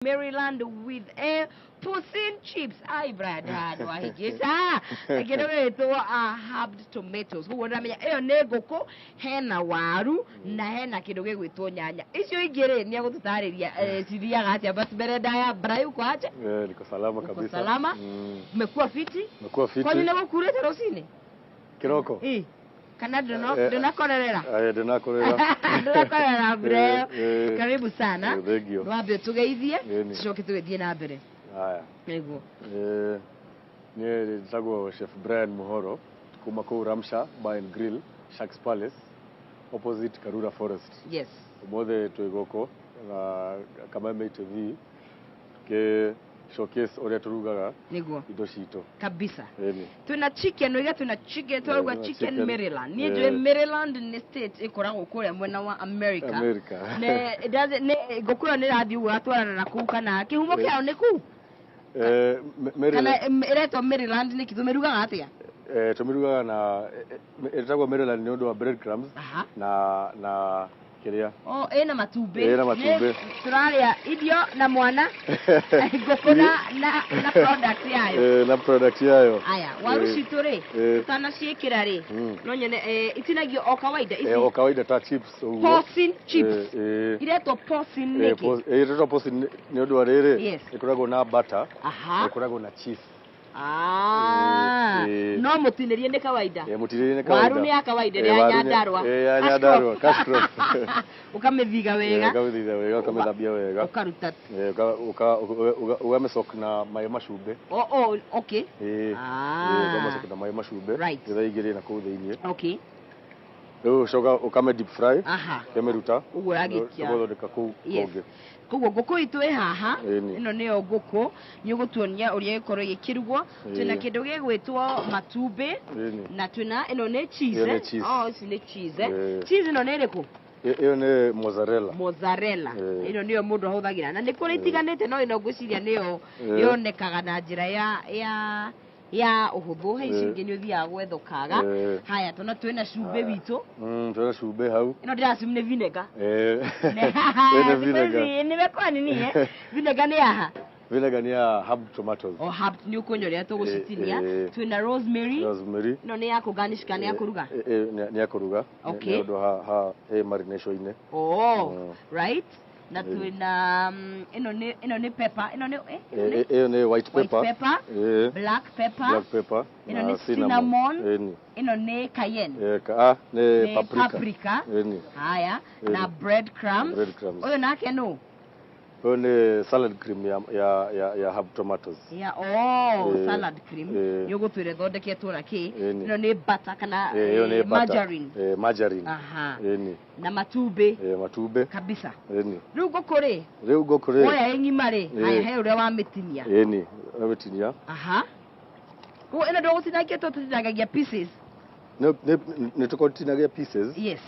Maryland with a porcine chips. Ai Brad handũ ahingĩca kĩndũ gĩgĩtwo herbed tomatoes. Koguo ndĩramenya ĩyo nĩ ngũkũ, hena waru na hena kĩndũ gĩgwĩtwo nyanya. Icio ingĩ rĩ nĩ egũtũtarĩria cithiaga atĩa, but mbere ndaya Brai, uko aje? Eh, niko salama Uko kabisa. salama? Umekuwa fiti? Umekuwa fiti. Kwanyu nĩ gũkurĩte rũcinĩ? Kiroko. Ĩ. Kana ndũnakorerera? Eh, ndinakorera. Ndũnakorera mbura ĩyo. Eh, eh. Karibu sana. Eh, thank you. Wambe ũtũgeithie Ĩni. tũcoke tũgĩthiĩ na mbere. Haya. Nĩguo. Eh, niĩ njĩtagwo Chef Brian Muhoro kuma kũu Ramsha Bar and Grill, Sharks Palace, opposite Karura Forest. Ũmũthĩ twĩ gũkũ na Kameme TV tũkĩ showcase ũrĩa tũrugaga indo citũ. Kabisa. Ĩni. Twĩna chicken, oiga twĩna chicken, twaruga twĩna chicken chicken. Maryland. Niĩ njũĩ Maryland nĩ state ĩkoragwo kũrĩa mwena wa America. America. Nĩ nĩ ngũkũ ĩyo nĩ ĩrathiĩ ũguo gatwarana na kũu kana kĩhumo kĩayo nĩ kũu? Eh, Kana Maryland. ĩretwo Maryland nĩkĩ? Tũmĩrugaga atĩa? Eh, tũmĩrugaga na ĩtagwo Maryland nĩ ũndũ wa bread crumbs na kĩrĩa. Oh, ĩna matumbĩ. Ĩna matumbĩ. Nĩ tũrarĩa irio na mwana ngũkũ na product yayo. Eh, na product yayo. Aya, waru citũ rĩ, tũtanaciĩkĩra rĩ, no nyone itinagio o kawaida ici. O kawaida ta chips ũguo. Porcine chips. Eh, eh. Iretwo porcine Eh, nĩkĩ? Ĩretwo porcine nĩ ũndũ wa rĩrĩ, ĩkoragwo na butter, ĩkoragwo na cheese. Ah, Eh, eh. no mũtinĩrie nĩ kawaida. Eh, mũtinĩrie nĩ kawaida. Waru nĩ ya kawaida, nĩ Eh, ya waru Nyandarua. Eh, ya Cash Nyandarua, crop. cash crop. Ũkamĩthiga wega. Eh, ũkamĩthitha wega, ũkamĩthambia wega. Ũkaruta. Eh, ũkamĩsoak na maĩ macumbĩ. Oh, oh, okay. Eh, Ah. eh, ũkamĩsoak na maĩ macumbĩ. Nĩgetha ĩingĩre na kũu thĩiniĩ. Rĩu ũcoka ũkame deep fry. Ũkamĩruta. Ũguo ũragĩkia. Ũgathondeka kũu kũngĩ. Koguo ngũkũ itũ ĩ haha. Ĩni. Ĩno nĩyo ngũkũ. Nĩ ũgũtuonia ũrĩa ĩgũkorwo ĩgĩkĩrugwo. Twĩna kĩndũ gĩgwĩtwo matumbĩ. Ĩni. Na twĩna ĩno nĩ cheese. Ĩyo nĩ cheese. Oh, ici nĩ cheese. Ĩĩ. Cheese ĩno nĩ ĩrĩkũ? Ĩyo nĩ mozzarella. Mozzarella. Ĩĩ. Ĩno nĩyo mũndũ ahũthagĩra. Na nĩ kũrĩ itiganĩte no ĩno ngwĩciria nĩyo yonekaga na njĩra ya ũhũthũ. He ici ingĩ nĩ ũthiaga gwetha ũkaga. Haya, tona twĩna cumbĩ witũ. Twĩna cumbĩ hau. Ĩno ndĩracimu nĩ vinegar. Eh. Ĩno nĩ vinegar. Nimekuwa nini eh? Vinegar nĩ yaha? Vinegar nĩ ya herb tomatoes. O herb nĩ ũkũnyua ũrĩa tũgũcitinia. Eh, eh. Twĩna rosemary. Rosemary. Ĩno nĩ ya kũgarnish kana nĩ ya kũruga? Eh, eh, nĩ ya kũruga. Nĩ ũndũ ha he marination-inĩ. Oh, right. Na twĩna ĩno nĩ pepper, ĩno nĩ ĩno nĩ Ĩyo nĩ white white pepper. pepper, black pepper, Black pepper ĩno na nĩ cinnamon. Ĩni. Ĩno nĩ cayenne. Eh, nĩ Nĩ paprika. paprika. Ĩni. Haya, na Ĩni. bread crumbs. Bread crumbs. Ũyũ nake nũ? Ũyũ nĩ salad cream ya herb tomatoes. Ya, oh, salad cream. Eh. Nĩ ũgũtwĩra ĩthondeketwo na kĩ? Ĩni. Ĩno nĩ butter kana Eh, ĩyo nĩ butter. margarine. Eh, margarine. Aha. Ĩni. Na matumbĩ. Eh, matumbĩ. Kabisa. Ĩni. Rĩu ngũkũ rĩ? Rĩu ngũkũ rĩ? Woya ĩ ng'ima rĩ? Eh. Haya, he ũrĩa wamĩtinia. Ĩni, wamĩtinia. Aha. Koguo ĩno ndũgũtinangia tũtinangagia pieces. Nĩ tũkorwo pieces. Yes.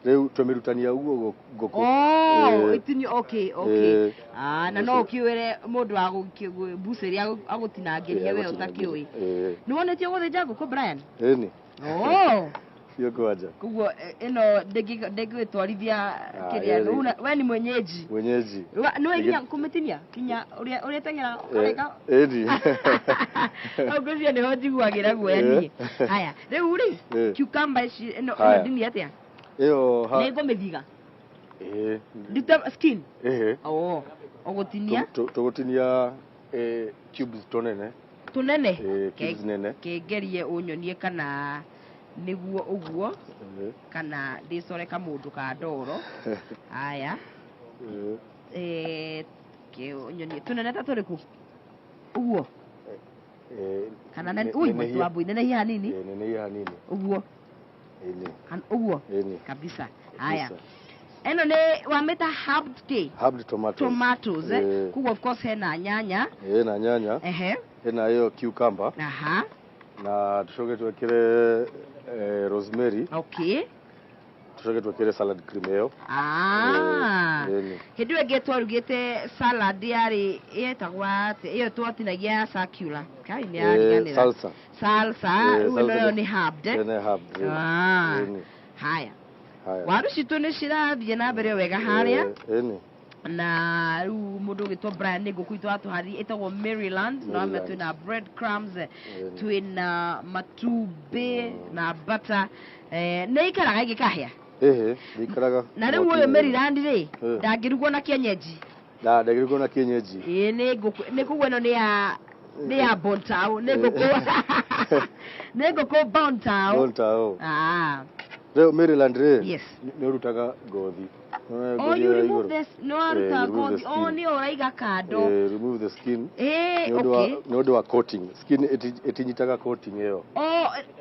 Rĩu twamĩrutania ũguo ngũkũ. Oh, Eh. itinio, okay, okay. Eh. Ah, na no ũkĩwĩre mũndũ wa mbucĩrĩ agũtinangĩrie Eh, we ũtakĩũĩ. Eh. Nĩ wonetio gũthĩnja ngũkũ, Brian? Ĩni. Oh. Sio kwanja. Koguo ĩno ndĩngĩgĩtwarithia kĩrĩa, we ni mwenyeji. Mwenyeji. Nĩwe nginya kũmĩtinia kinya ũrĩa ũrĩa teng'era ũkareka. Ĩni. Hau ngwĩciria nĩho njiguagĩra guoya niĩ. Haya, rĩu rĩ, cucumber ici ĩno Haya. ndini atĩa? Ĩyo ha. Nĩ ngũmĩthiga. Eh. Ndute skin. Eh. Oh, ũgũtinia? Tũgũtinia cubes tũnene. Tũnene? Eh, cubes nene. Kĩngerie ũnyonie kana nĩguo ũguo kana ndĩcore kamũndũ ka ndoro. Haya. Eh. Eh, ũnyonie tũnene ta tũrĩkũ? Ũguo? Eh, Kana nene, ui, nenehia. mũtu wa mbui, nenehia hanini? Eh, nenehia hanini. Ũguo? Ĩni. Ũguo? Ĩni. Kabisa. Haya. Kabisa. Ĩno nĩ wamĩta herbed kĩ? Herbed tomatoes. Tomatoes, eh? Eh. Koguo of course hena nyanya. Hena nyanya. Ehe. Hena ĩyo cucumber. Aha. Na tucoke twĩkĩre rosemary. Okay. Tucoke twĩkĩre salad cream ĩyo. Ah. Eh, ĩni. Hĩndĩ ĩyo ĩngĩ twarugĩte salad yarĩ yetagwo atĩa? Ĩyo twatinagia ya circular. Kai nĩ Eh, yariganĩra. salsa. Salsa, Eh, rĩu ĩno salsa yo nĩ herbed. Ĩyo nĩ herbed, ĩni. Ah. Ĩni. Haya. Haya. Waru citũ nĩ cirathiĩ na mbere wega harĩa. Eh, ĩni. Na rĩu mũndũ ũgĩtwo Brian nĩ ngũkũ itũ atũharĩria ĩtagwo Maryland. No ame Maryland. Twĩna bread crumbs, twĩna matumbĩ na butter. Nĩ ikaraga ĩgĩkahĩa. Ĩhĩ, ndikaraga. Na rĩu ũyũ Maryland rĩ, ndangĩrugwo na kienyeji? Na ndagĩrĩirwo na kienyeji. Ĩĩ, nĩ ngũkũ, nĩ koguo ĩno nĩ ya Bontau, nĩ ngũkũ Bontau. Bontau. Ah. Rĩu Maryland rĩ, nĩ ũrutaga ngothi. Nĩwona Oh, ngothi you ĩyo ya remove igũrũ? this, no waruta You remove the ngothi. Oh, skin. nĩ ũraiga kando. Remove the skin. Nĩ ũndũ wa nĩ ũndũ wa coating. Skin ĩtinyitaga coating ĩyo.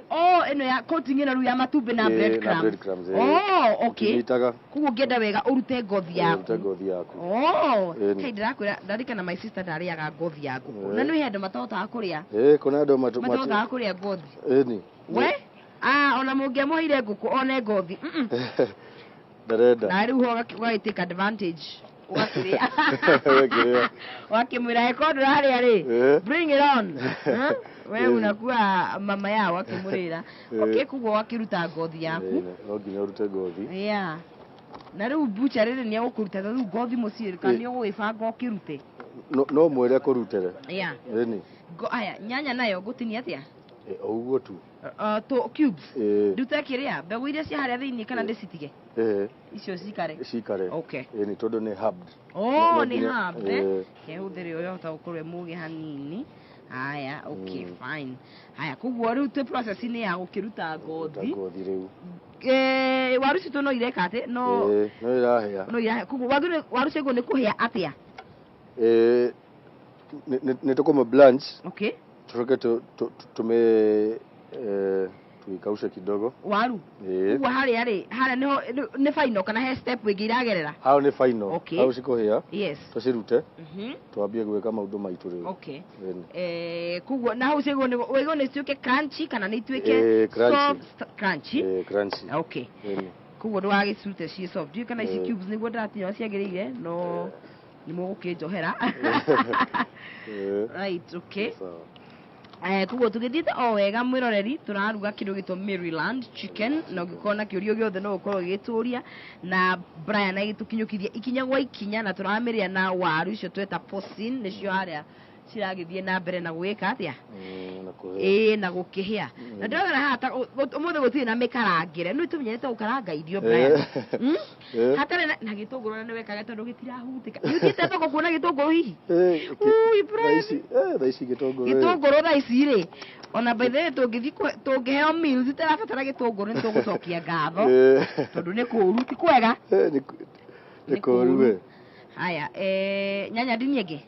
Oh, ĩno ya coating ĩno rĩu ya matumbĩ na Ĩĩ, bread na crumbs. bread crumbs, ĩĩ. Oh, okay. Ĩtinyitaga. Koguo ũngĩenda wega ũrute ngothi yaku. Ũrute ngothi yaku. Oh, Ĩni. kai ndĩrakwĩra, ndarikana my sister ndarĩaga ngothi ya ngũkũ. Na nĩ he andũ matahotaga kũrĩa. Ĩĩ, kuna andũ Matahotaga kũrĩa ngothi. Ĩni. We? Ah, ona mũngĩamũheire ngũkũ one ngothi. Ndarenda. Na rĩu ho ũgagĩ take advantage. Ũgakĩrĩa. Ũgakĩrĩa. Wakĩmwĩra eko ndũrarĩa rĩ. Bring it on. Huh? We unakuwa mama yao akĩmũrĩra. Okay, koguo wakĩruta ngothi yaku. Ĩĩ, no nginya ũrute ngothi. Yeah. Na rĩu butcher rĩrĩ nĩ egũkũruta rĩu ngothi mũciĩ kana nĩ ũgũgĩbanga ũkĩrute? No mwĩre kũrutĩre. Ĩni. Aya, nyanya nayo ngũtinia atĩa? O ũguo tu. To cubes. Ĩĩ. Ndute kĩrĩa mbegũ iria cia harĩa thĩinĩ kana ndĩcitige? Ĩĩ. Icio cikare. Cikare. Okay. Ĩni, tondũ nĩ herbed. Oh, No nĩ nginya- herb, eh? Ĩĩ. Kehũthĩre ũrĩa ũhota gũkorwo wĩ mũgĩ hanini. Haya, okay, fine. Haya, koguo rĩu twĩ process-inĩ ya gũkĩruta ngothi. Ngothi rĩu. Waru citũ no ireka atĩ no Ĩĩ, no ĩrahĩa. No irahe. Koguo waru ciaguo nĩ kũhĩa atĩa? Ĩĩ, nĩ tũkũmĩ blanch, tucoke tũmĩ tuikaushe kidogo. Waru. Ĩĩ. Koguo harĩa rĩ, harĩa nĩho nĩ final kana he step ĩngĩ iragerera? Hau nĩ final. Hau cikũhĩa, tũcirute, twambie gwĩka maũndũ maitũ rĩu. Ĩni. Koguo na hau ciaguo nĩ waigua nĩ cituĩke crunchy kana nĩ ituĩke Ĩĩ, crunchy. soft, crunchy? Ĩĩ, crunchy. Okay. Ĩni. Koguo ndũgagĩcirute ciĩ soft. Ndiũĩ kana ici cubes nĩguo ndĩratinia ũrĩa ciagĩrĩire, no nĩ mũgũkĩnjohera. Ĩĩ. Right, okay. Sawa. Koguo tũgĩthiĩte o wega, mwĩroreri, tũraruga kĩndũ gĩtwo Maryland chicken, na ũngĩkorwo na kĩũria gĩothe no ũkorwo ũgĩtũria na Brian agĩtũkinyũkithia ikinya gwa ikinya, na tũramĩrĩa na waru icio tweta porcine, nĩcio harĩa ciragĩthiĩ na mbere na gwĩka atĩa? Na kũhĩa. Ĩĩ, na gũkĩhĩa. Na ndĩrona haha ta ũmũthĩ gũtirĩ na mĩkarangĩre, nĩ tũmenyerete gũkaranga irio, Brian. Ĩĩ. Hatarĩ na gĩtũngũrũ, na nĩwekage tondũ gĩtirahutĩka. Nĩ ũthiĩte thoko kuona gĩtũngũrũ hihi? Ĩĩ, Ui, thaa Brian. ici, thaa ici gĩtũngũrũ. Gĩtũngũrũ thaa ici rĩ, ona by the way tũngĩthiĩ tũngĩheo meals itarabatara gĩtũngũrũ nĩ tũgũcokia ngatho, tondũ nĩ kũũru, ti kwega. Ĩĩ, nĩ kũũru we. Haya, nyanya ndinie ĩngĩ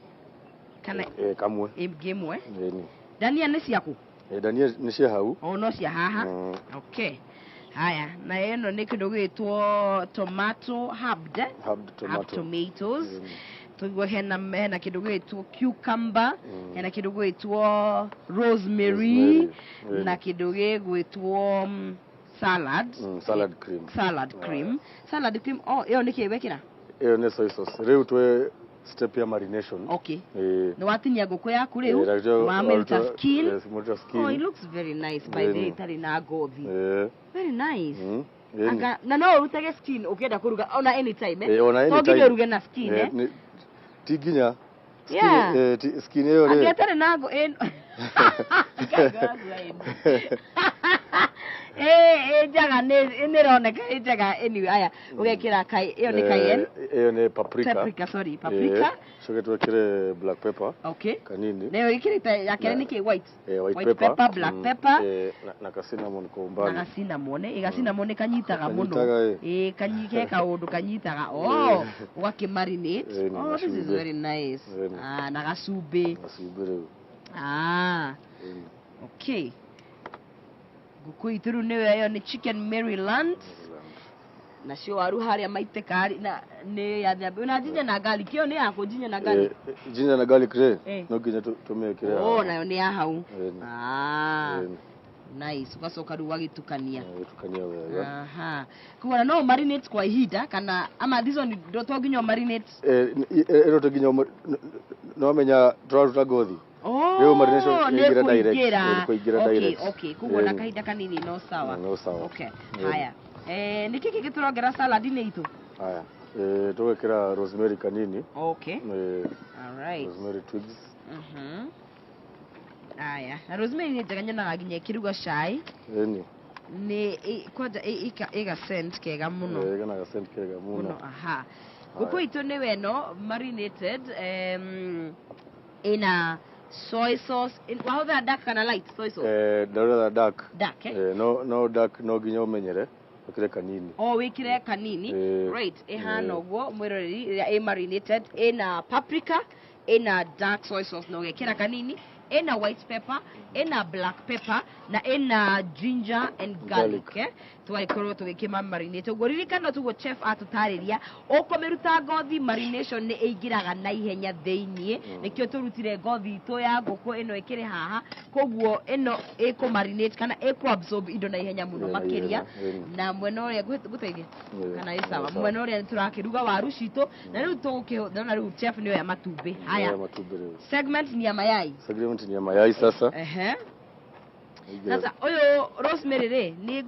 kana? Ĩĩ, kamwe. Ĩngĩ ĩmwe. Ĩni. Dania nĩ ciaku? Ĩĩ, dania nĩ cia hau. O no cia haha. Okay, haya, na ĩno nĩ kĩndũ gĩgĩtwo tomato herbed, Herb herb tomato. Tomatoes. Tũigua hena kĩndũ gĩgĩtwo cucumber, hena kĩndũ gĩgĩtwo rosemary, Rosemary, na kĩndũ gĩgwĩtwo salad. Salad cream. Salad cream, salad cream. Oh, ĩyo nĩ kĩ wekĩra? Ĩyo nĩ soy sauce. Rĩu twĩ step ya marination. Okay. Ĩĩ. Nĩ watinia ngũkũ yaku rĩu, Ĩĩ, wamĩruta skin. Yes, mũruta skin. Oh, it looks very nice by the way, ĩtarĩ na ngothi. Ĩĩ. Very nice. Ĩni. Anga, na no ũrutage skin ũkĩenda kũruga ona anytime, eh? Ĩĩ, ona To nginya anytime. ũruge na skin, eh? Ti nginya. Skin, skin ĩyo Angĩ rĩ. atarĩ na ngo ĩ ĩ njega, nĩ ĩroneka ĩ njega. Anyway, aya, ũgekĩra kai ĩyo nĩ cayenne. Ĩyo nĩ paprika. Paprika, sorry, paprika. Coke twĩkĩre black pepper kanini. Nayo ĩkĩrĩte ya kerĩ nĩ kĩ, white? White, White pepper, black pepper. Na ka cinnamon kwa Na umbali. ga cinnamon, ĩ ga cinnamon kanyitaga mũno. Kanyitaga, ĩ. Ĩ ke kaũndũ kanyitaga. Oh, ũgakĩ marinate. Ĩ, na Oh, this is gacumbĩ. very nice. Ĩ, Ah, na gacumbĩ. Gacumbĩ rĩu. Ah. Ĩ. Okay, ngũkũ itũ rĩu nĩyo ĩyo nĩ chicken Maryland, nacio waru harĩa maitĩka na nĩ ya thambio na ginger na garlic. Ĩyo nĩ yaku, ginger na garlic? Ginger na garlic rĩ, no nginya tũmĩkĩre Oh, haha. nayo nĩ ya hau. Ĩ, Ah. Ĩ, Nice. Ũgacoka rĩu ũgagĩtukania. Gũtukania wega. Aha, koguo no marinate kwa ihinda kana ama this one to nginya marinate? Ĩno to nginya no menya tũraruta ngothi. Oh, Rĩu marination nĩ ĩingĩra direct, kũingĩra. ĩ, kũingĩra Okay, direct. okay, koguo na Ĩ. kahinda kanini no sawa. No sawa. Okay. Ĩ. Haya, nĩ kĩĩ kĩngĩ tũrongera salad-inĩ itũ? Haya. Tũgekĩra rosemary kanini. Okay. All right. Rosemary twigs. Aya, na rosemary nĩ njega, nyonaga nginya ĩkĩruga cai. Ĩni. Nĩ kwanja ĩga scent kega mũno. Ĩgana ga scent kega mũno. Mũno. Aha, ngũkũ itũ nĩwe ĩno marinated, ĩna soy sauce. Wahũthĩra dark kana light soy sauce? Ndarora dark. Dark, eh? No dark no nginya ũmenyere ũkĩre kanini. O wĩkĩre kanini. Right, ĩhana ũguo, mwĩroreri, ĩrĩa ĩ marinated, ĩna paprika, ĩna dark soy sauce na ũgekĩra kanini, ĩna white pepper, ĩna black pepper na ĩna ginger and garlic, Garlic. eh? Tũgagĩkorwo tũgĩkĩma marinate ũguo. Ririkana tuguo chef atũtarĩria, ũkũmĩruta ngothi, marination nĩ ĩingĩraga na ihenya thĩiniĩ. Nĩkĩo tũrutire ngothi itũ ya ngũkũ ĩno ĩkĩrĩ haha, koguo ĩno ĩkũ marinate kana ĩkũ absorb indo na ihenya mũno Ĩ, na makĩria. ihenya, ĩni. Na mwena ũrĩa ngũteithia Ĩ, kana ĩ sawa? Ĩ sawa. Mwena ũrĩa nĩ tũrakĩruga waru citũ, na rĩu tũgũkĩndona rĩu chef nĩoya matumbĩ haya. Haya, matumbĩ rĩu. Segment ni ya mayai. Segment ni ya mayai sasa. Ehe. Sasa ũyũ rosemary rĩ, nĩ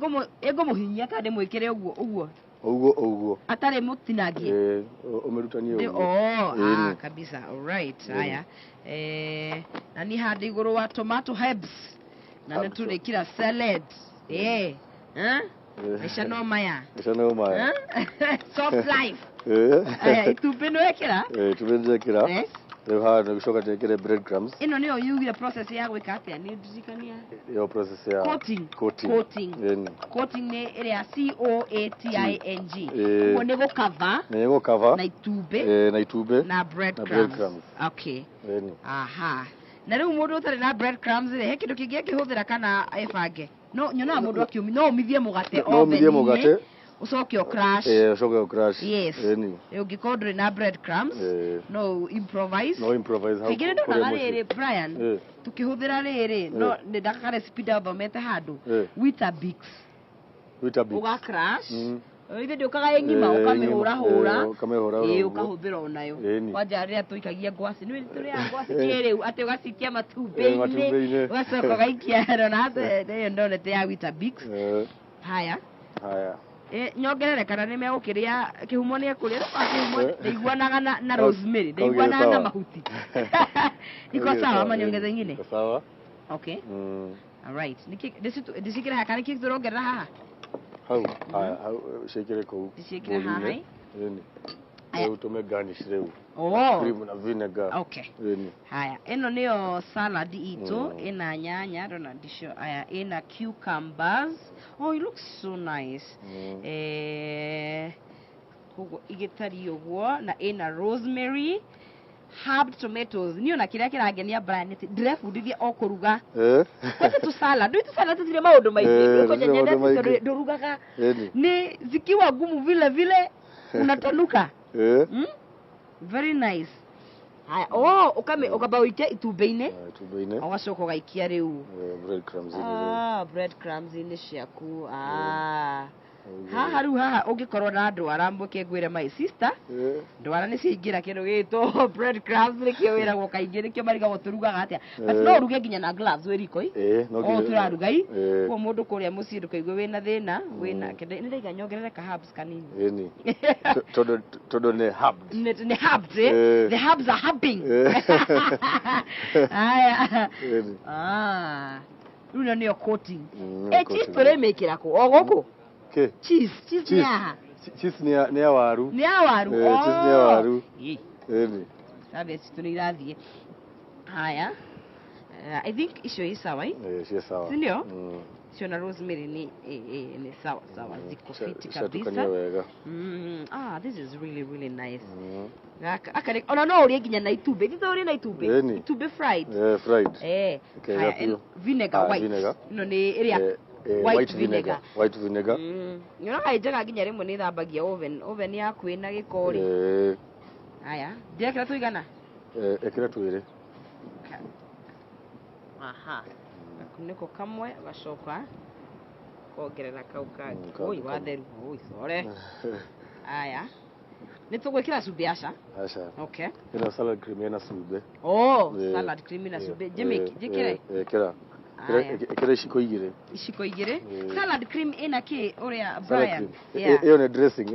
ngũmũhinyia kana ndĩmwĩkĩre ũguo ũguo? Ũguo ũguo. Atarĩ mũtinangie. Ũmĩrutanie ũguo. Oh, ah, Ĩni. kabisa. Alright. Ĩni. Haya, na niĩ handũ igũrũ wa tomato herbs na nĩ Herbs. tũrĩkĩra salad, eh. Eh? Maica no maya. Maica no maya. Eh? Soft life. Aya, itumbĩ nĩ wekĩra? Itumbĩ nĩndekĩra. Yes. Rĩu haha nĩ gũcoka twĩkĩre bread crumbs. Ĩno nĩyo yugire process ya gwĩka atĩa? Nĩ ndirikania. Ĩyo process ya Coating. Coating. Coating. Ĩni. Coating nĩ ĩrĩa coating. Ĩĩ. Ũguo nĩ gũkava Nĩ gũkava. na itumbĩ Na itumbĩ na bread na bread crumbs. crumbs. Okay. Ĩni. Aha, na rĩu mũndũ ũtarĩ na bread crumbs rĩ, he kĩndũ kĩngĩ angĩhũthĩra kana ĩbange? No nyonaga mũndũ akiũmi, no ũmithie mũgate No ũmithie oven-inĩ, mũgate. Ũcoke ũcrush. Ũcoke ũcrush. Yes. Ĩni. Ũngĩkorwo ndũrĩ na bread crumbs, no improvise. No improvise hau Kaingĩ nĩ kũrĩa ndonaga mũciĩ. rĩrĩ, Brian, tukĩhũthĩra rĩrĩ, no nĩ ndaka recipe ndathomete handũ, Weetabix. Weetabix. Ũga crush. Ithe ndĩũkaga ĩ ng'ima, ũkamĩhũra ng'ima. hũra. Ũkamĩhũra hũra Ĩ, ũguo. ũkahũthĩra onayo. Ĩni. Kwanja rĩrĩa tũikagia ngwacĩ, nĩ tũrĩaga ngwacĩ kĩrĩu atĩ ũgacikia Ĩ, matumbĩ-inĩ, matumbĩ-inĩ. ũgacoka ũgaikia rona ĩyo ndonete ya Weetabix. Haya. Haya. Nyongerere kana nĩ megũkĩrĩa? Kĩhumo nĩ ekũrĩa? Kĩhumo ndaiguanaga na rosemary, Kaugire ndaiguanaga na sawa. mahuti. Iko Kaugire sawa ama ĩni. nyongeze ingine? Iko sawa. Okay. Alright, nĩkĩ ndĩciĩkĩre haha kana nĩkĩ tũrongerera haha? Hau haya, hau ciĩkĩre kũu Ndĩciĩkĩre haha, bũli-inĩ. Ĩni. Aya. Rĩu tũme garnish rĩu. Oh. Cream na vinegar. Okay. Ĩni. Haya, ĩno nĩyo salad itũ. Ĩna nyanya, ndona ndicio. Aya, ĩna cucumbers. Oh, it looks so nice. Koguo igĩtariĩ ũguo, na ĩna rosemary, herb, tomatoes. Niĩ ona kĩrĩa kĩrangenia, Brian, nĩ atĩ ndĩrebundithia o kũruga. Kwanja tu salad, ndũĩ tu salad tũtirĩ maũndũ maingĩ. Eh, Kwanja tũtirĩ maũndũ nyendete tondũ maingĩ. ndũrugaga, Ĩni. nĩ zikiwa gumu vile vile unatanuka. Very nice. Haya, oh, ukame ukamba ũikie itumbĩ-inĩ. Itumbĩ-inĩ. Ũgacoka ũgaikia rĩu. Bread crumbs inĩ rĩu. Ah, bread crumbs inĩ ciaku. Ah. Ũguo. Haha rĩu haha ũngĩkorwo na ndwara, mwĩke ngwĩre, my sister, ndwara nĩ ciaingĩra kĩndũ gĩgĩtwo bread crumbs, nĩkĩo wĩragwo kaingĩ, nĩkĩo marigagwo tũrugaga atĩa, but no ũruge nginya na gloves wĩ riko i. No O tũraruga i. Koguo mũndũ kũrĩa mũciĩ ndũkaigue wĩna thĩna wĩna nĩ ndaiga nyongerere ka herbs kanini. Ĩni. Tondũ nĩ herbs. Nĩ herbs, eh? The herbs are hubbing. Haya. Ĩni. Ah, rĩu ĩno nĩyo coating. Nĩyo Eh, cheese coating. tũrĩmĩkĩra kũ? O gũkũ? Kĩ? Cheese, cheese nĩ Cheese. haha. Cheese nĩ ya waru. Nĩ ya waru. Eh, cheese nĩ ya waru. Ĩ, Ĩni. service citũ nĩ irathiĩ. Haya. I think icio i sawa, eh? Cie sawa. Si ndio? Mm. Icio na rosemary ni ni sawa sawa, ziko fiti Ciatukania kabisa. wega. Ah, this is really really nice. Gaka aka ona no ũrĩe nginya na itumbĩ. Ti ũrĩe na itumbĩ? Ĩni. Itumbĩ fried. Fried. Kega Haya, biũ. Vinegar Ah, white. vinegar. Ĩno nĩ ĩrĩa Eh, white white vinegar. vinegar. White vinegar. Nyonaga ĩ njega nginya rĩmwe nĩ thambagia oven. Oven yaku ĩna gĩko rĩ. Haya, ndĩrekĩra tũigana? Ĩkĩra twĩrĩ. Aha. Gakunĩko kamwe, ũgacoka kongerera kau kangĩ. Kangĩ Oi, kamwe. watheru. Oi, sore. Haya. Nĩ tũgwĩkĩra cumbĩ, aca? Aca. Okay. Ĩno salad cream ĩna cumbĩ. Oh, salad cream ĩna cumbĩ. Njĩmĩki, njĩkĩre? Ĩkĩra. Ĩkĩra iciko igĩrĩ. Iciko igĩrĩ. Salad cream ĩna kĩ ũrĩa Brian? Ĩyo nĩ dressing,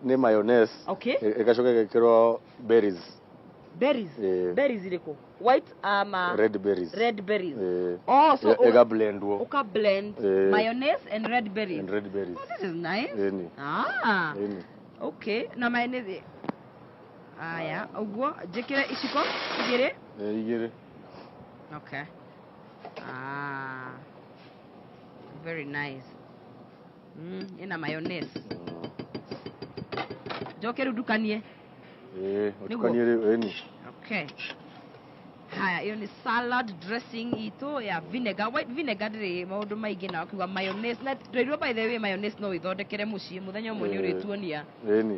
nĩ mayonnaise. Okay. Ĩgacoka ĩgekĩrwo berries. Berries? Berries irĩkũ? White ama red berries. Red berries. Oh, so ĩga blendwo. Uka blend mayonnaise and red berries. And red berries. Oh, this is nice. Ĩni. Ah. Ĩni. Okay, na mayonnaise. Aya, ũguo njĩkĩre iciko igĩrĩ? Igĩrĩ. Okay. Ah. Very nice. Ina mayonnaise. Njoke rĩu ndukanie. Ũtukanie rĩu, ĩni. Okay. Haya, ĩyo nĩ salad dressing itũ ya vinegar, white vinegar ndĩrĩ maũndũ maingĩ na ũkiuga mayonnaise. Na ndĩraigua by the way mayonnaise no wĩthondekere mũciĩ mũthenya ũmwe nĩ ũrĩtuonia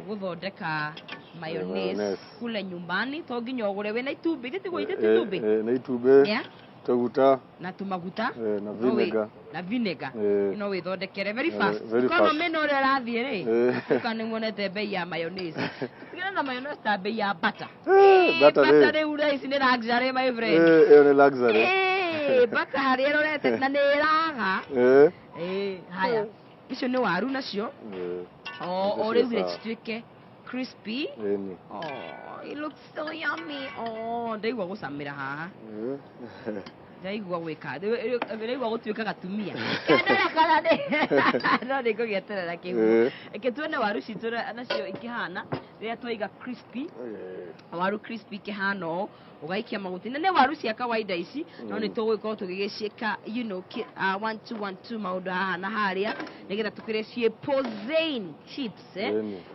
gũthondeka mayonnaise kule nyumbani to nginya ũgũre wĩna itumbĩ, ithe tiguo ithe ti itumbĩ? Nĩ itumbĩ. Tũguta na tũmaguta na vinegar. Na vinegar. No wĩthondekere very fast. Economy ĩno ũrĩa ĩrathiĩ rĩ, ũka nĩ muonete bei ya mayonnaise. Tigana na mayonnaise ta bei ya butter. Butter rĩu thaa ici nĩ luxury my friend. Ĩyo nĩ luxury. Butter harĩa ĩrorete na nĩ ĩraga. Haya. Icio nĩ waru nacio. O rĩu rĩ cituĩke crispy. Oh, it looks so yummy. Oh, ndaigua gũcamĩra haha. Ndaigua gwĩka, ndaigua gũtuĩka gatumia. Kendora kana nĩ no nĩ ngũgĩeterera kĩhumo. Reke tuone waru citũ nacio ikĩhana rĩrĩa twaiga crispy. Waru crispy ikĩhana ũũ, ũgaikia maguta-inĩ. Nĩ waru cia kawaida ici, no nĩ tũgũgĩkorwo tũgĩgĩciĩka, you know, 1 2 1 2 maũndũ haha na harĩa nĩgetha tũkĩrĩe ciĩ pozain chips,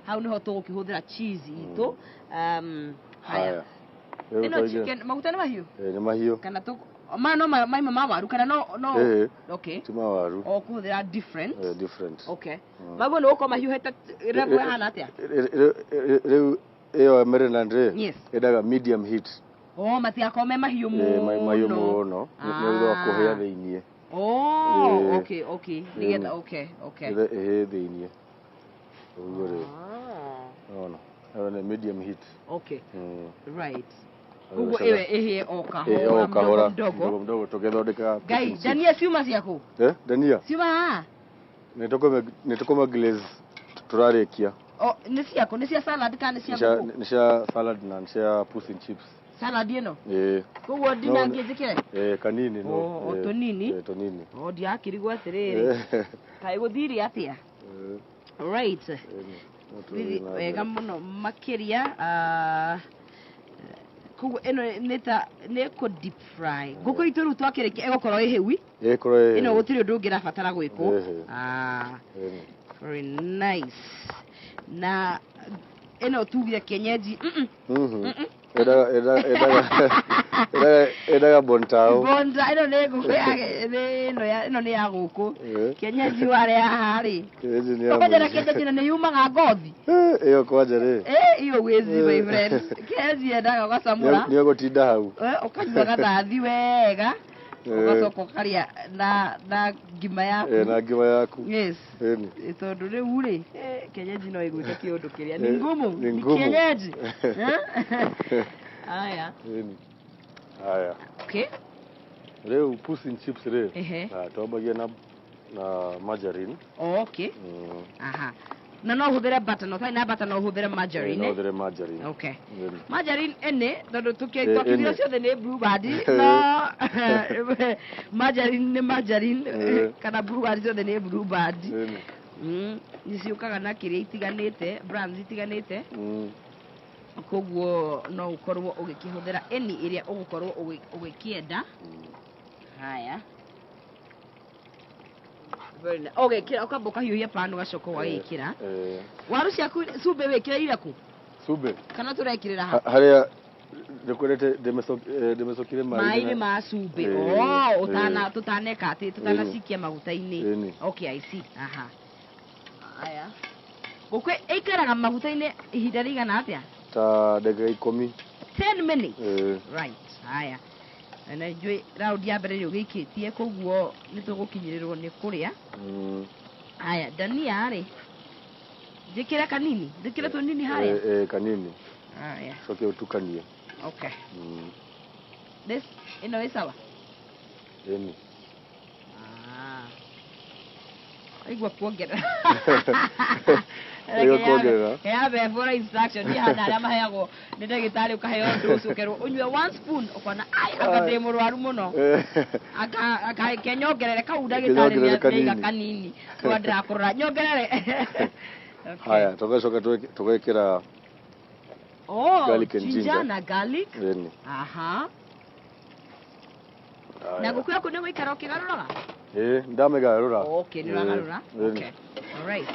Hau nĩho tũgũkĩhũthĩra cheese itũ. Haya. Ĩno chicken, maguta nĩ mahiũ? Nĩ mahiũ. Kana ma no maima ma waru kana no no. Okay. Ti ma waru. O kũhũthĩra different. Different. Okay. Maguo nĩ gũkorwo mahiũhĩte level ĩhana atĩa? Rĩu ĩyo Maryland rĩ, Yes. ĩendaga medium heat. Oh, matigakorwo me mahiũ mũno. Mahiũ mũno. Nĩ ũndũ wa kũhĩa thĩiniĩ. Oh, okay, okay. Nĩgetha, okay, okay. Nĩgetha ĩhĩe thĩiniĩ. Ũguo rĩ. Ona. Ĩyo nĩ medium heat. Okay. Right. Koguo ĩwe ĩhĩe o kahora mdogo mdogo tũgĩthondeka. Ngai, dania ciuma ciaku? Dania. Ciuma haha? Nĩ tũkũma glaze tũrarĩkia. Oh, nĩ ciaku, nĩ cia salad kana nĩ cia ngũkũ? Nĩ cia salad na nĩ cia puss in chips. Salad ĩno? Koguo ndinangie njĩkĩre? Kanini no. O tũnini? Tũnini. O ndiakĩrigwo atĩrĩrĩ. Kaĩ gũthire atĩa? Right. Wega mũno makĩria. Koguo ĩno nĩ ta nĩ kũ deep fry. Ngũkũ itũ rĩu twakĩrĩkia ĩgũkorwo ĩhĩu. Ĩgũkorwo ĩhĩu. Ĩno gũtirĩ ũndũ ũngĩ ĩrabatara gwĩkwo. Very nice. Na ĩno tugire kienyeji. Ĩendaga bontao. Bonta ĩno nĩ ngũkũ ya ĩno nĩ ya gũkũ. Kienyeji warĩa haha rĩ. Kienyeji nĩ ya. Kwanja na kienyeji na nĩ yumaga ngothi. Ĩyo kwanja rĩ. Iyo wĩzi my friend. Kienyeji yendaga ũgacamũra. Nĩ ũgũtinda hau. Ũkanyua gathathi wega. Ũgacoka ũkarĩa na ngima yaku. Na ngima yaku. Yes. Tondũ rĩu rĩ, kienyeji no ĩgwĩke kĩũndũ kĩrĩa. Ni ngumu. Ni kienyeji. Aya. Aya. Okay. Rĩu puss in chips rĩ. Twambagia na margarine. Oh, okay. Aha. Na no ũhũthĩre butter, no ũtarĩ na butter no ũhũthĩre margarine. No ũhũthĩre margarine. Okay. Margarine ĩnĩ tondũ twakĩthira ciothe nĩ Blue Band, no margarine nĩ margarine kana Blue Band ciothe nĩ Blue Band. Nĩ ciũkaga na kĩrĩa itiganĩte, brands itiganĩte. Koguo no ũkorwo ũgĩkĩhũthĩra any ĩrĩa ũgũkorwo ũgĩkĩenda. Haya. Ũgekĩra ũkamba ũkahiũhia pan ũgacoka ũgagĩkĩra. Waru ciaku cumbĩ wĩkĩrĩire kũ? Cumbĩ. Kana tũrekĩrĩra ha? Harĩa ndĩkwĩrĩte ndĩmĩcokire maĩ-inĩ ma cumbĩ. Oh, ũtana tũtaneka atĩ tũtanacikia maguta-inĩ. Okay, I see. Aha. Haya. Ngũkũ ĩikaraga maguta-inĩ ihinda rĩigana atĩa? Ta ndagĩka 10. 10 minutes. Right. Haya. Na njũĩ raundi ya mbere nĩ ũgĩikĩtie koguo nĩ tũgũkinyĩrĩrwo nĩ kũrĩa. Haya, dania rĩ njĩkĩre kanini, njĩkĩre tũnini harĩa. Kanini. Haya. Coke ũtukanie. Okay. This ĩno ĩ sawa? Ĩni. Igua kuongerera. Igua kuongerera. Yambe bora instruction ni hana arĩa maheagwo nĩ ndagĩtarĩ ũkaheo dose ũkerwo ũnyue one spoon ũkona ai anga ndĩ mũrwaru mũno. Aka ke nyongerere kau ndagĩtarĩ nĩ kanini. Twa ndĩrakũrora nyongerere. Haya, tugacoka tugekĩra garlic and ginger na garlic. Aha. Na ngũkũ yaku nĩ gũikara ũkĩgarũraga? Ĩĩ, ndamĩgarũra. Okay, nĩ ũragarũra. Okay. All right.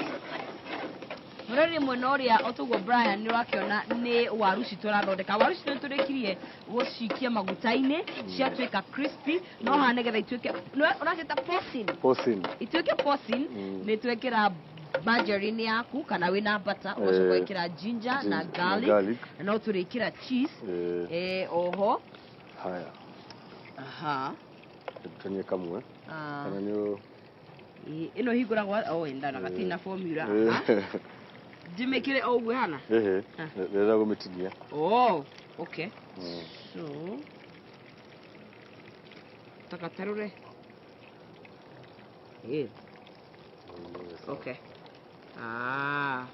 Mũrori mwena ũrĩa otoguo Brian nĩ ũrakĩona nĩ waru citũ ũrathondeka. Waru citũ nĩ tũrĩkirie gũcikia maguta-inĩ, ciatuĩka crispy, no haha nĩgetha ituĩke, ũraciĩta porcine. Porcine. Ituĩke porcine, nĩ twekĩra margarine yaku kana wĩna butter, ũgacoka wekĩra ginger na garlic, na no tũrĩkĩra cheese. Oho. Haya. Aha. Tũtanie kamwe. Kana nĩ ĩno hingũragwo oh ndana gatina formula. Ndimĩkĩre o ũguo hana? Ĩhĩ, ndĩrenda kũmĩtinia. Oh, okay. So takatarũre. Okay. Ah.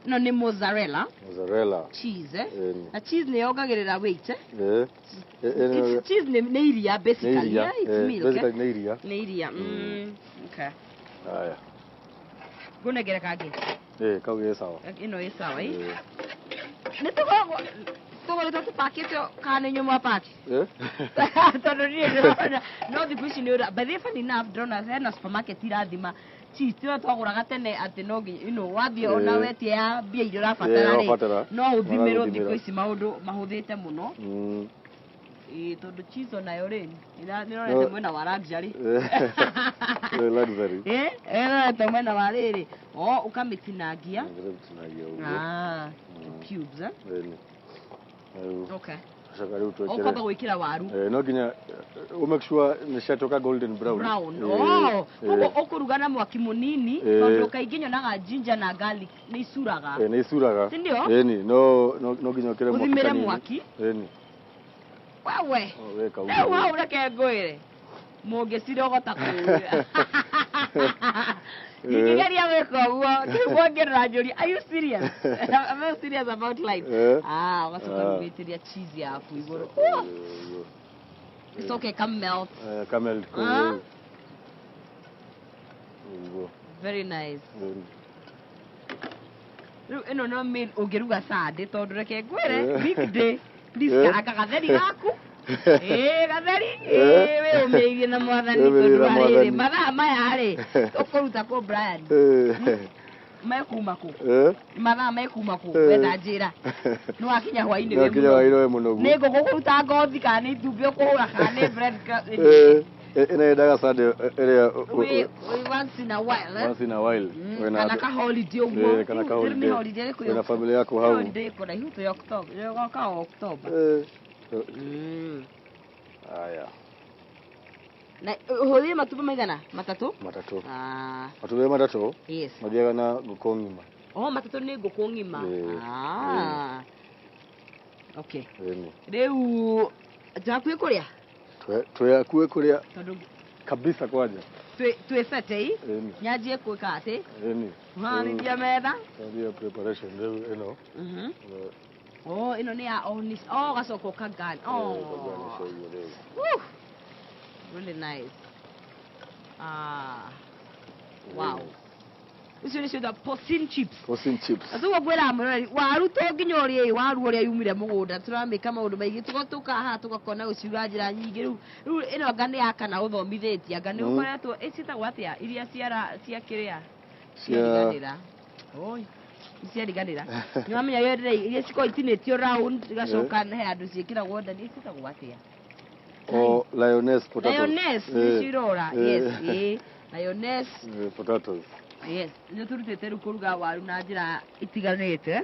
No nĩ mozzarella. Mozzarella. Cheese, eh? Na cheese nĩ yongagĩrĩra weight, eh? Eh. Cheese nĩ iria basically, yeah? It's milk. Basically nĩ iria. Nĩ iria. Okay. Haya. Ngũnengere kangĩ? Kau gĩ sawa. Ĩno ĩ sawa, ĩ? Nĩ tũgũrĩtwo tũpakĩtio kana nĩ inyuĩ mwapaki? Tondũ niĩ ndĩrona no thikũ ici nĩ ũra by the way funny enough ndĩrona hena supermarket irathima cheese tiyo twagũraga tene atĩ no nginya you know wathiĩ ona wetie ya mbia iria ũrabatara rĩ no ũthimĩrwo thikũ ici maũndũ mahũthĩte mũno. Ĩĩ tondũ cheese onayo rĩ nĩrorete mwena wa luxury. Luxury. Ĩrorete mwena wa rĩrĩ. Oh, ũkamĩtinangia. Ũkamĩtinangia ũguo. Cubes, eh? Okay. Ũkamba gwĩkĩra waru. No nginya make sure nĩ ciatuĩka golden brown. Brown. Oh, koguo ũkũruga na mwaki mũnini tondũ kaingĩ nyonaga ginger na garlic nĩ icuraga. Nĩ icuraga. Si ndio? Ĩni, no nginya ũkĩre mwaki kanini. Ũthimĩre mwaki. Ĩni. Wewe. Weka ũguo. Rĩu hau reke ngwĩre. Mũngĩcirogota kũu. Ingĩgeria gwĩka ũguo, kĩu mwongerera njũria, are you serious? I'm not serious about life. Ah, ũgacoka ũgĩitĩria cheese yaku igũrũ. It's okay, come melt. Come melt. Very nice. Rĩu ĩno no meal ũngĩruga Sunday tondũ reke ngwĩre weekday, please karanga gatheri gaku. Gatheri, wĩyũmĩrĩirie na mwathani tondũ wa rĩrĩ mathaa maya rĩ ũkũruta kũ Brian? Mekuma kũ? Mathaa mekuma kũ? Wetha njĩra. Nĩ wakinya hwainĩ wĩ mũnogu. Nĩ ngũkũ kũruta ngothi kana nĩ itumbĩ ũkũhũra kana nĩ bread. Ĩno yendaga Sunday ĩrĩa once in a while. Once in a while. Kana ka holiday ũguo. Kana ka holiday. Wĩna family yaku hau. Holiday ĩkũraihu twĩ October. Ĩgoka o October. Haya. Na ũhũthĩre matumbĩ maigana? Matatũ? Matatũ. Matumbĩ matatũ? Yes. Mathiaga na ngũkũ ng'ima. Oh, matatũ nĩ ngũkũ ng'ima. Okay. Rĩu twĩ hakuhĩ kũrĩa? Twĩ hakuhĩ kũrĩa. Tondũ kabisa kwanja. Twĩ fete. Nyanjie gwĩka atĩ? Ĩni. Kũharĩria metha. Nyanjie preparation rĩu ĩno. Oh, ĩno nĩ ya oh, gacoka ũkagarnish. Oh. Woo. Really nice. Ah. Wow. Icio nĩcio the porcine chips. Porcine chips. Atuguo ngwĩra mũrori waru to nginya ũrĩe waru ũrĩa yumire mũgũnda tũramĩka maũndũ maingĩ tũgoka haha tũgakona gũciruga njĩra nyingĩ rĩu rĩu ĩno anga nĩ ya kana ũthomithĩtie anga nĩ ũkoretwo ĩciĩtagwo atĩa iria ciara cia kĩrĩa ciariganĩra. Oi. Ciariganĩra. Nĩ wamenya iria cikoragwo itinĩtio round igacoka he handũ ciĩkĩragwo ndani ciĩtagwo atĩa? Oh, lioness potatoes. Lioness nĩcio irora. Yes, lioness potatoes. Yes, nĩ tũrutĩte rĩu kũruga waru na njĩra itiganĩte.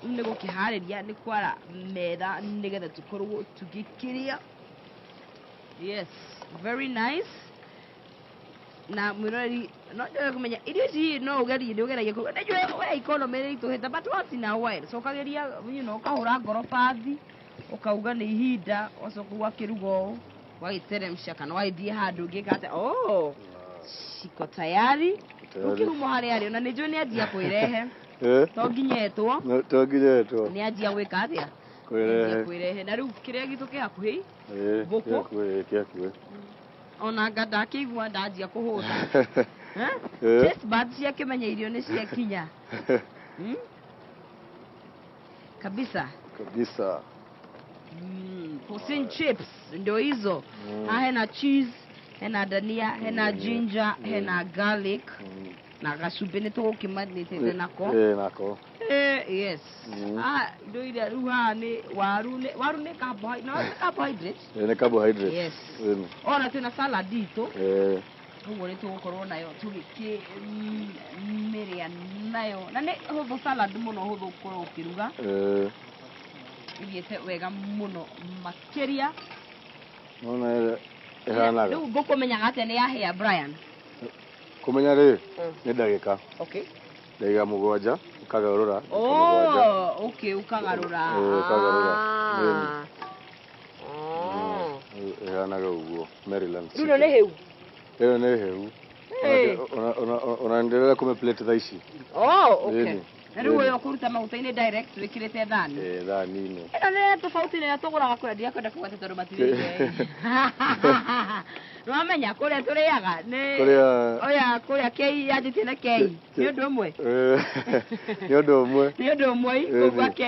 Nĩ gũkĩharĩria nĩ kwara metha nĩgetha tũkorwo tũgĩkĩrĩa. Yes, very nice. Na mwĩroreri no njoe kũmenya irio ici no ũgerie nĩ ũgeragia kũruga. Nĩ njũĩ ũrĩa economy nĩ ĩritũhĩte but once in a while cokagĩria you know ũkahũra ngoro bathi ũkauga nĩ ihinda ũgacoka ũgakĩruga ũũ ũgagĩteremsha kana ũgagĩthiĩ handũ ũngĩka atĩa. Oh. Ciko tayari. Tayari. Ukihumo harĩa arĩ ona nĩ njũĩ nĩ anjia kwĩrehe. To nginya etwo. To nginya etwo. Nĩ anjia gwĩka atĩa? Kwĩrehe. Kwĩrehe. Na rĩu kĩrĩa gitũ kĩ hakuhĩ? Ngũkũ. Kĩ hakuhĩ. Ona anga ndakĩigua ndanjia kũhũta. Taste buds ciakĩmenya irio nĩ ciakinya. Kabisa. Kabisa. Porcine chips ndio hizo. Hena cheese, hena dania, hena ginger, hena garlic. Na gacumbĩ nĩ tũgũkĩmanĩtĩte nako. Nako. Yes. Indo iria rĩu haha nĩ waru nĩ waru nĩ carbohydrate. Nĩ carbohydrate. Yes. Ona twĩna salad itũ. Ũguo nĩ tũgũkorwo nayo tũgĩkĩmĩrĩa nayo. Na nĩ hũthũ salad mũno hũthũ gũkorwo ũkĩruga. Ithiĩte wega mũno makĩria. Nona ĩhanaga. Rĩu ngũkũmenyaga atĩa nĩ yahĩa Brian? Kũmenya rĩ nĩ ndagĩka. Okay. Ndagĩka 7 ũkagarũra. Oh, okay, ũkagarũra. Ũkagarũra. Ĩhanaga ũguo Maryland. Rĩu nĩ hĩu. Ĩyo nĩ hĩu. Ona endelea kũme plate thaa ici. Oh, okay. Na rĩu ũyũ ũkũruta maguta-inĩ direct wĩkĩrĩte thani. Thani-inĩ. Ĩno nĩ tofauti na ĩrĩa tũgũraga kũrĩa ndiakwenda kũgweta tondũ matirĩ. Nĩwamenya kũrĩa tũrĩaga nĩ oya kũrĩa K yanjĩtie na K. Nĩ ũndũ ũmwe. Nĩ ũndũ ũmwe. Nĩ ũndũ ũmwe kũgwa K.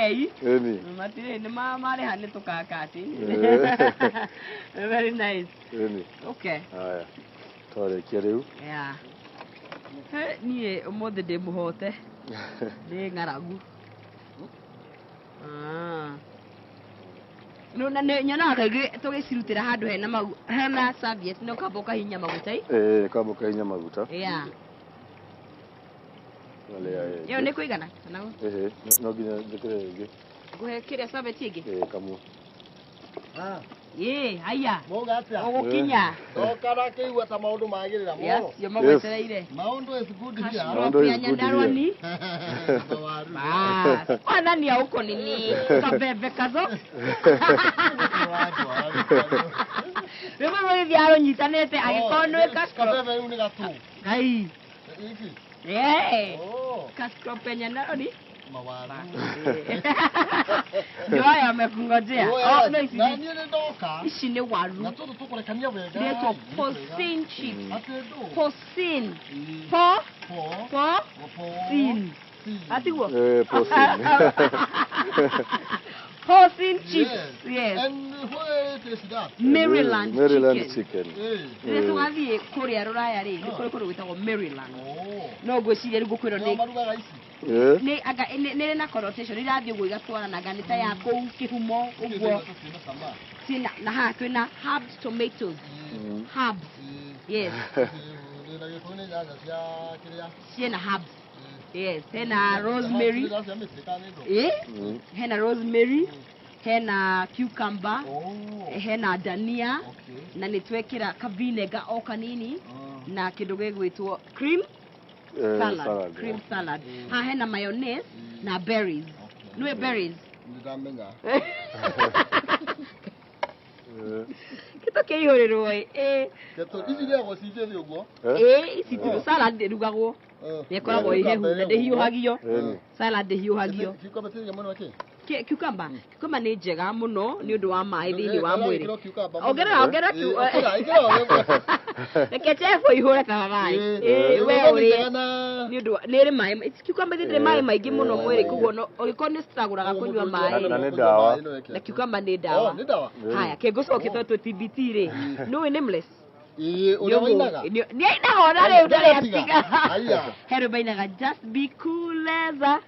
Matirĩ nĩ marĩha nĩ tũkakati. Very nice. Okay. Haya. Twarĩkia rĩu. Yeah. Niĩ ũmũthĩ ndĩ mũhote. Ndĩ ng'aragu. No na nyonaga kaingĩ tũgĩcirutĩra handũ hena hena serviette no ũkamba ũkahihinya maguta. Ũkamba ũkahihinya maguta. Yeah. Ĩyo nĩ kũigana? Kana no nginya njĩkĩre ĩngĩ. Ngũhe kĩrĩa serviette ĩngĩ? Kamwe. Haya. Mauga atĩa? Ũgũkinya. Ndoka ndakĩigua ta maũndũ magĩrĩra mũno. Yes, yo magwetereire. Maũndũ is good here. Maũndũ is good here. Bas. Kwanania huko nini? Kabebe kazo. Rĩmwe rũgĩthiĩ arũnyitanĩte agĩkorwo nĩ kabebe rĩu nĩ gatũ. Ngai. Kascrop ya Nyandarua. Mawaru. Ndio haya amekungojea. Oh, no, ici. Na niĩ nĩ ndoka. Ici nĩ waru. Na tũtũ tũkũrekania wega. Nĩtwo porcine chips. Porcine. Po. Po. Sin. Atiguo? Porcine. Porcine chips. Yes. And where is that? Maryland, Maryland chicken. Rĩrĩa tũgathiĩ kũrĩa rũraya rĩ, nĩ kũrĩ kũndũ gwĩtagwo Maryland. No ngwĩciria rĩu ngũkwĩrwo nĩ marugaga ici. Nĩ anga nĩ ĩrĩ na connotation irathiĩ ũguo igatwarana anga nĩ ta ya kũu kĩhumo ũguo. Ciĩna na haha twĩna herbed tomatoes. Herbs. Yes. Na gĩkũyũ nĩ nyanya cia kĩrĩa. Ciĩna herbs. Yes, hena rosemary. Hena rosemary, hena cucumber, hena dania, na nĩ twekĩra ka vinegar o kanini na kĩndũ gĩgwĩtwo cream salad, cream salad. Ha hena mayonnaise na berries. Nĩwe berries? Nĩndamenya. Kĩtũ kĩihũrĩrwo ĩ. Kĩtũ ici irĩagwo ci njĩthĩ ũguo? Ici ti salad ĩrugagwo. Nĩ ĩkoragwo ĩ hehu na ndĩhiũhagio. Salad ndĩhiũhagio. Cucumber ti mũno kĩ? Cucumber. Cucumber nĩ njega mũno nĩ ũndũ wa maĩ thĩinĩ wa mwĩrĩ. Ongerera ongerera. Reke chefo ihũre ta maĩ. We ũrĩe. Nĩ ũndũ nĩ ĩrĩ maĩ. Cucumber ndĩrĩ maĩ maingĩ mũno mwĩrĩ koguo ũngĩkorwo nĩ struggle kũnyua maĩ. Na nĩ ndawa. Na cucumber nĩ ndawa. Haya, kĩngũcokia tondũ twĩ TBT rĩ. Nĩũĩ Nameless? Ũrĩa wainaga? Nĩ ainaga ona rĩu ndarĩ atiga. He rwĩmbo ainaga just be cool as a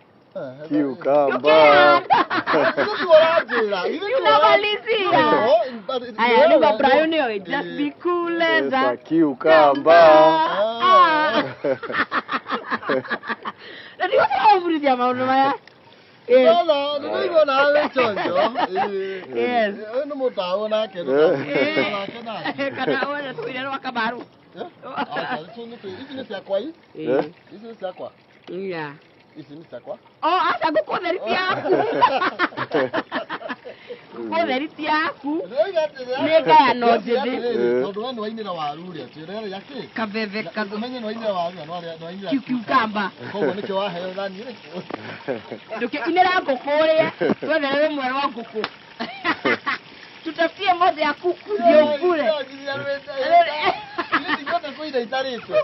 cucumber. Unamalizia. Haya, rĩu Brian nĩoĩ just be cool as a cucumber. Na nĩguo tũraburithia maũndũ maya. No, nĩndĩraigua nawe chonjo. Yes. Ũyũ nĩ mũtaũ nake nake. Kana ũrĩa tũire rwa Kamaru. Ici nĩ ciakwa i? Ici nĩ ciakwa. Yeah. Ici nĩ ciakwa. Oh, aca ngũkũ theri ti yaku. Ngũkũ theri ti yaku. Nĩ ngayano njĩthĩ. Tondũ we nĩwainĩra waru rĩ, atĩ ũrarĩa kĩ? Kabebe kago. Ũmenye nĩwainĩra waru na nĩwainĩra Cucumber. Koguo nĩkĩo waheo thani ĩrĩkũ? Ndũkĩinĩra ngũkũ ũrĩe. Twethere rũmwe rwa ngũkũ. Tutafutie moja ya kuku ndio ukule. Ndingĩhota kũina itarĩtwo.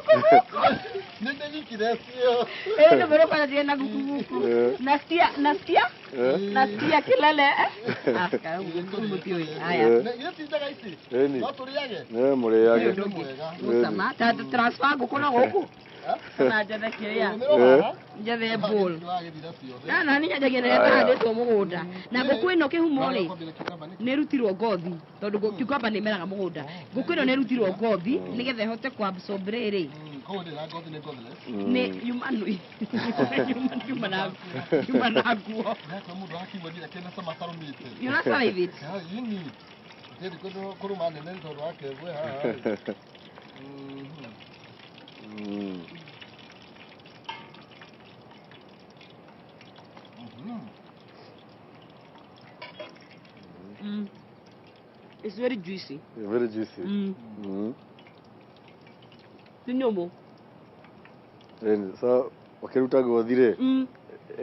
Nĩndĩgikire biũ. Eh, ndio bado kwanza tena kuku kuku. Nasikia nasikia nasikia kelele. Ah, mutio. Haya. Githĩ ti njega ici? Ĩni. No tũrĩage? Nĩ mũrĩage. Nĩ mwega. Gũcama. Ta transfer ngũkũ na gũkũ. Na njethe kĩrĩa. Njethe bowl. Na na nĩ nyanjagia na ĩhandĩtwo mũgũnda. Na ngũkũ ĩno kĩhumo rĩ nĩ ĩrutirwo ngothi tondũ cucumber nĩ ĩmeraga mũgũnda. Ngũkũ ĩno nĩ ĩrutirwo ngothi nĩgetha ĩhote kũ absorb rĩrĩ. Koguo ndĩrĩ na ngothi nĩ ngothless. Nĩ yuma yuma na yuma na nguo. Nĩakwa mũndũ akiigua nginya kĩna cama tarũmĩte. You not survive it. Ini. Ndĩrĩ kũndũ kũrũma nene nĩ tondũ wa kebwe haha. It's very juicy. Very juicy. Ti nyũmũ. Ĩni, so ũkĩruta ngothi rĩ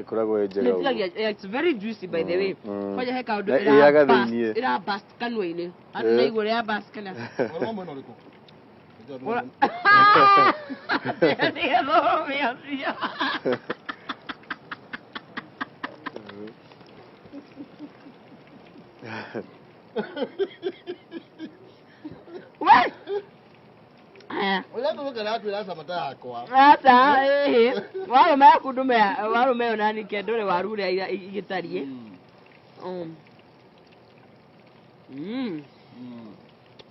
ĩkoragwo ĩ njega ũguo. Nĩtigagia, it's very juicy by the way. Kwanja he kaũndũ Na ĩyaga thĩiniĩ. ĩra burst kanua-inĩ. Andũ naigua ũrĩa burst kana. Ũrĩa mwena ũrĩkũ? Nĩgetha We! Aya. Ũrĩa ngũgũkena akwĩra cama ta yakwa. Aca, ĩhĩ. Warũma yaku ndume, warũma ĩyo nani ke ndũrĩ waru ũrĩa igĩtariĩ.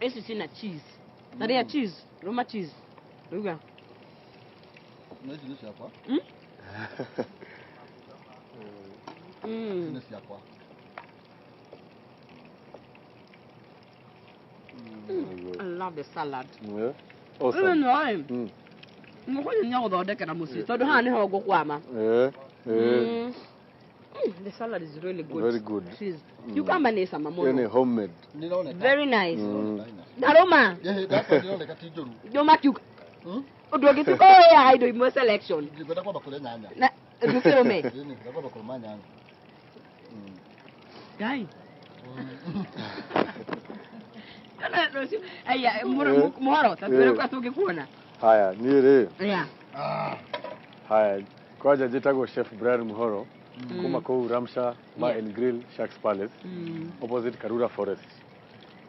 Ici cina cheese. Tarĩa cheese, rũma cheese. Ruga. Na ici nĩ ciakwa. Ici nĩ ciakwa. I love the salad. Yeah. Awesome. Ũyũ nĩ ngũkũ nĩ gũthondekera mũciĩ tondũ haha nĩho ngũkwama. The salad is really good. Very good. Cheese. Cucumber nĩ cama Ĩyo nĩ mũno. homemade. Nĩroneka. Very nice. Ndarũma. Ndakwa nĩroneka ti njũru. Ndũma cucumber. Ũndũ ũngĩ ti ũrĩaga indo imwe selection. Ngwenda kwamba kũrĩa nyanya. Na ndũkĩrũme. Ĩni, ngwenda kwamba kũrũma nyanya. Ngai. Aya, mũhoro, ta twĩre kwa tũngĩkuona. Haya, niĩ rĩ. Yeah. Haya, kwanja njĩtagwo Chef Brian Muhoro kuma kũu Ramsha Bar and Grill Sharks Palace opposite Karura Forest.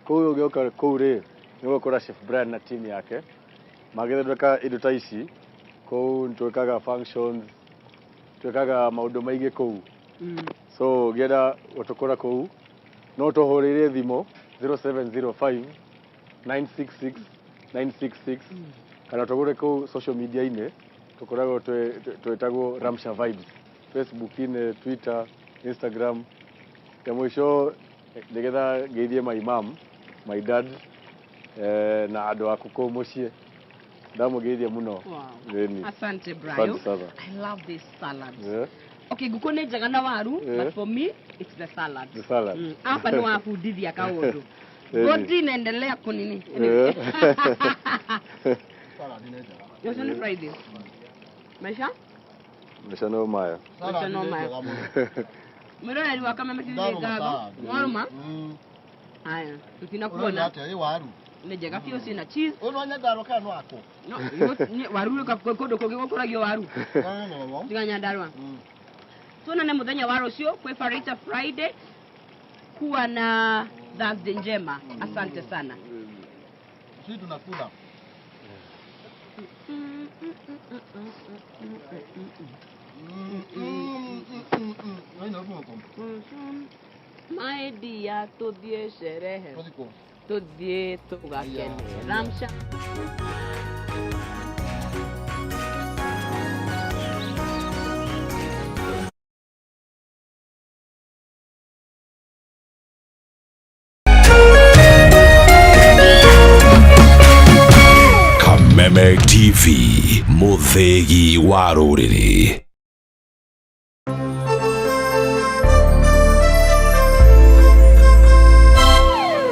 Kũu ũgĩũka kũu rĩ nĩ ũgũkora Chef Brian na team yake magĩthondeka indo ta ici. Kũu nĩtwĩkaga functions, twĩkaga maũndũ maingĩ kũu. So ũngĩenda gũtũkora kũu no tũhũrĩre thimũ 0705 966 966 kana tũgũre kũu social media-inĩ tũkoragwo twĩtagwo Ramsha Vibes Facebook-inĩ, Twitter, Instagram. Ya mũico nĩgetha ngeithie my mom, my dad na andũ aku kũu mũciĩ ndamũgeithia mũno. Wow. Asante Brian. Asante sana. I love this salad. Yeah. Okay, ngũkũ nĩ njega na waru, but for me it's the salad. The salad. Hapa nĩ wabundithia kaũndũ. Goti inaendelea kunini. Salad nĩ njega. Yote ni Friday. Maisha? Maisha no maya. Maisha no maya. Mwĩroreri wa Kameme TV nĩ ngatho. Warũma? Aya, tũtinakuona. Atĩa, ĩ waru? Nĩ njega biũ ciĩna cheese. Ũyũ no Nyandarua kana no akũ? No, waru kũndũ kũngĩ gũkũragio waru. Tiga Nyandarua. Tuonane mũthenya wa rũciũ kwĩ Farita Friday. Kuwa na Thursday njema. Asante sana. Sisi tunakula. My dear, tuthiĩ sherehe. Tuthiĩ tũgakene. Ramsha. Kameme TV, mũthĩgi wa rũrĩrĩ.